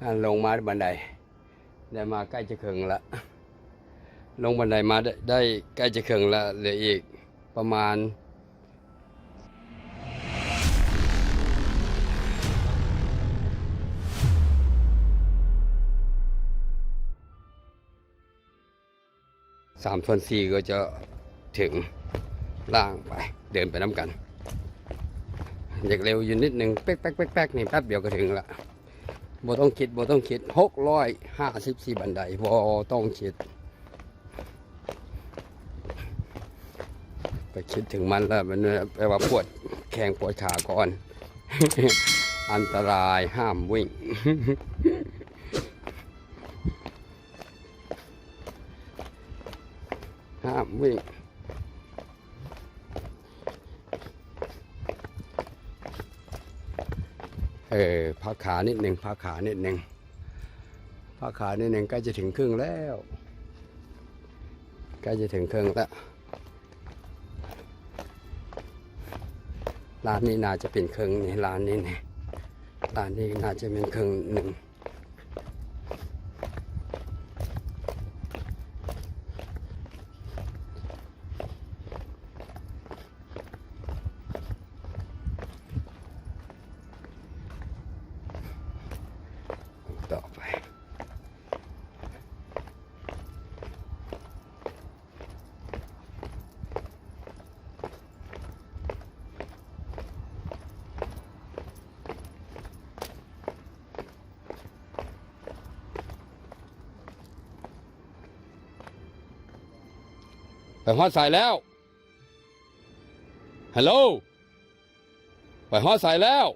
ອ່າ ລົງມາບັນໄດ ໄດ້ມາໃກ້ຈະເຄິ່ງລະ ລົງບັນໄດມາໄດ້ ໄດ້ໃກ້ຈະເຄິ່ງລະ ເຫຼືອອີກປະມານ ສາມສ່ວນສີ່ກໍຈະເຖິງ ລ່າງໄປ ເດີນໄປນຳກັນ. ຢາກເລັວຢູ່ນິດໜຶ່ງ ແປັກໆໆໆ ນີ້ແປັບດຽວກໍເຖິງລະ. ບໍ່ຕ້ອງຄິດ ບໍ່ຕ້ອງຄິດ ຫົກຮ້ອຍຫ້າສິບສີ່ບັນໄດ ບໍ່ຕ້ອງຄິດ. ໄປຄິດເຖິງມັນແລ້ວ ມັນແປວ່າປວດແຂ້ງປວດຂາກ່ອນ. ອັນຕະລາຍ ຫ້າມວິ່ງ. ຫ້າມວິ່ງ. ເອີ ພັກຂານິດໜຶ່ງ ພັກຂານິດໜຶ່ງ ພັກຂານິດໜຶ່ງ. ໃກ້ຈະເຖິງເຄິ່ງແລ້ວ ໃກ້ຈະເຖິງເຄິ່ງແລ້ວ. ລານນີ້ໜ້າຈະເປັນເຄິ່ງນີ້ ລານນີ້ນີ້ ລານນີ້ໜ້າຈະເປັນເຄິ່ງໜຶ່ງ. ຕໍ່ໄປ. ໄປຮອດໃສແລ້ວ? ຮັລໂຫຼ ໄປຮອດໃສແລ້ວ?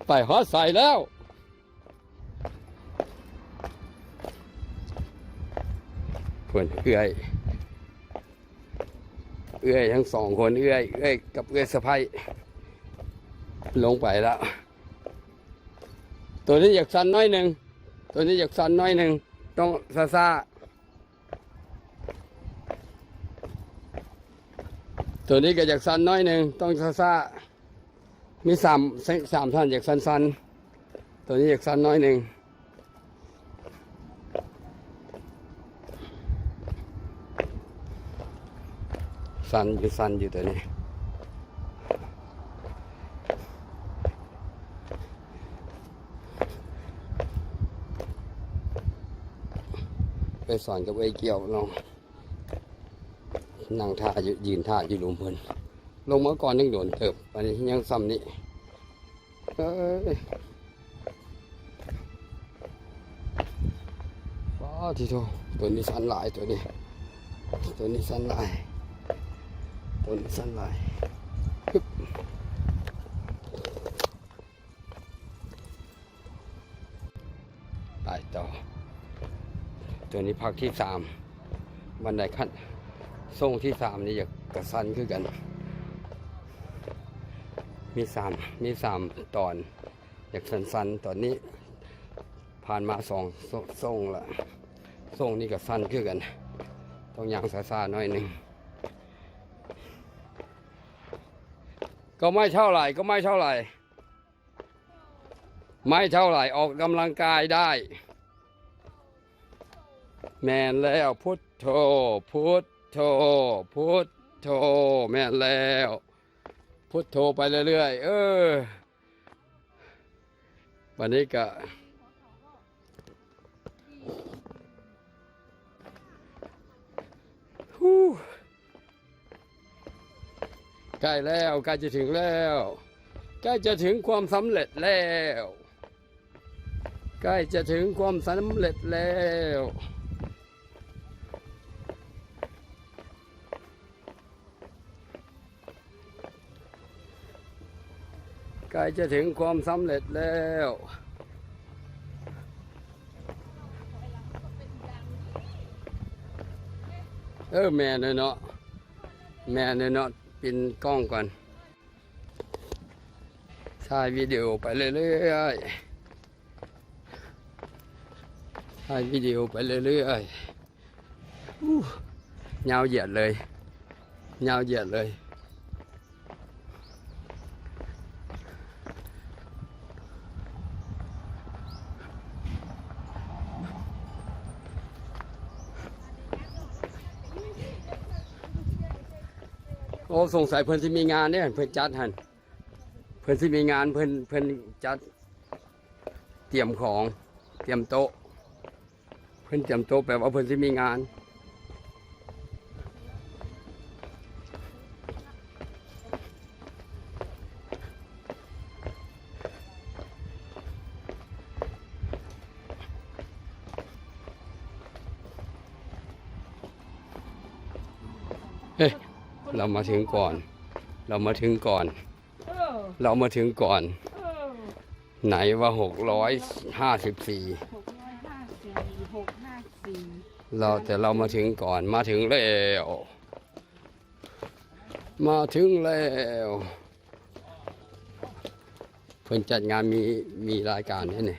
ໄປຮອດໃສແລ້ວ? ເພິ່ນ ເອື້ອຍ ເອື້ອຍທັງສອງຄົນ ເອື້ອຍ ເອື້ອຍກັບເອື້ອຍສະໃພ້ ລົງໄປແລ້ວ. ໂຕນີ້ຢາກສັ່ນໜ້ອຍໜຶ່ງ ໂຕນີ້ຢາກສັ່ນໜ້ອຍໜຶ່ງ ຕ້ອງຊ້າໆ. ໂຕນີ້ກໍຢາກສັ່ນໜ້ອຍໜຶ່ງ ຕ້ອງຊ້າໆ. ມີສາມ ສາມທ່ານຢາກສັ່ນໆ ໂຕນີ້ຢາກສັ່ນໜ້ອຍໜຶ່ງ. ສັ່ນຢູ່ ສັ່ນຢູ່ໂຕນີ້. ໄປສອນກັບເອື້ອຍກ່ຽວເນາະ ນັ່ງຖ້າຢູ່ ຢືນຖ້າຢູ່ລຸ່ມເພິ່ນ. ລົງມາກ່ອນຍັງໂດນເຕີບ ອັນນີ້ຍັງສ່ຳນີ້. ເອີຍ ປາດທິໂທ ໂຕນີ້ສັ່ນຫຼາຍ ໂຕນີ້ ໂຕນີ້ສັ່ນຫຼາຍ ໂຕນີ້ສັ່ນຫຼາຍ. ຮຶບ ໄປຕໍ່ ໂຕນີ້ພັກທີສາມ ບັນໄດຂັ້ນ ໂຊງທີສາມນີ້ຢາກ ກະສັ່ນຄືກັນ ມີສາມ ມີສາມຕອນ ຢາກສັ່ນໆ. ຕອນນີ້ຜ່ານມາສອງໂຊງລະ ໂຊງນີ້ກໍສັ່ນຄືກັນ ຕ້ອງຍ່າງຊ້າໆໜ້ອຍໜຶ່ງ. ກໍໄມ້ເທົ່າໃດ ກໍໄມ້ເທົ່າໃດ ໄມ້ເທົ່າໃດ ອອກກຳລັງກາຍໄດ້. ແມ່ນແລ້ວ ພຸດໂທ ພຸດໂທ ພຸດໂທ ແມ່ນແລ້ວ ພຸດໂທໄປເລື້ອຍໆ. ເອີ ບັດນີ້ກະ ໃກ້ແລ້ວ ໃກ້ຈະເຖິງແລ້ວ ໃກ້ຈະເຖິງຄວາມສຳເລັດແລ້ວ ໃກ້ຈະເຖິງຄວາມສຳເລັດແລ້ວ. ໃກ້ຈະເຖິງຄວາມສຳເລັດແລ້ວ. ເອີ ແມ່ນເນາະ ແມ່ນເນາະ ປິ່ນກ້ອງກ່ອນ ຖ່າຍວິດີໂອໄປເລື້ອຍໆ. ຖ່າຍວິດີໂອໄປເລື້ອຍໆ. ອູ້ ຍາວຢຽດເລີຍ ຍາວຢຽດເລີຍ. ໂອ້ ສົງໄສເພິ່ນຊິມີງານເດ້ ເພິ່ນຈັດຫັ້ນ ເພິ່ນຊິມີງານ ເພິ່ນ ເພິ່ນຈັດ ຕຽມຂອງ ຕຽມໂຕະ ເພິ່ນຕຽມໂຕະ ແປວ່າເພິ່ນຊິມີງານ. ເອີ ເຮົາມາເຖິງກ່ອນ ເຮົາມາເຖິງກ່ອນ ເອີ ເຮົາມາເຖິງກ່ອນ ເອີ ໄຫນວ່າ ຫົກຮ້ອຍຫ້າສິບສີ່ ຫົກຮ້ອຍຫ້າສິບ ຫົກຮ້ອຍຫ້າສິບ ເຮົາ ແຕ່ເຮົາມາເຖິງກ່ອນ ມາເຖິງແລ້ວ ມາເຖິງແລ້ວ. ເພິ່ນຈັດງານ ມີ ມີລາຍການເດ້ນີ້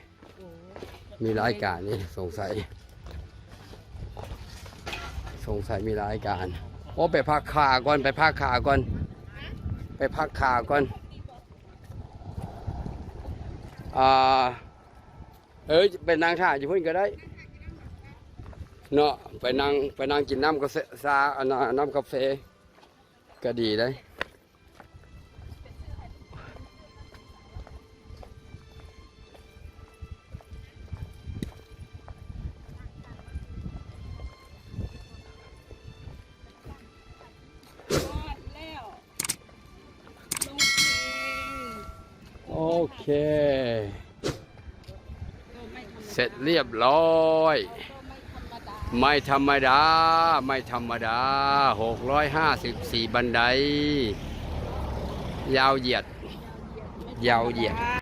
ມີລາຍການນີ້ ສົງໄສ ສົງໄສມີລາຍການ. ໂອ້ ໄປພັກຂາກ່ອນ ໄປພັກຂາກ່ອນ ໄປພັກຂາກ່ອນ. ອ່າ ເອີ ໄປນັ່ງຖ້າຢູ່ພຸ້ນກໍໄດ້ເນາະ ໄປນັ່ງ ໄປນັ່ງກິນນ້ຳກາແຟ ຊາ ອັນ ນ້ຳກາແຟ ກະດີໄດ໋. ຮອດແລ້ວ ລົງເພງ ໂອເຄ ເອີ ໄມ້ທຳມະດາ ເສັດລຽບຮ້ອຍ ໄມ້ທຳມະດາ ໄມ້ທຳມະດາ ຫົກຮ້ອຍຫ້າສິບສີ່ບັນໄດ ຍາວຢຽດ ຍາວຢຽດ.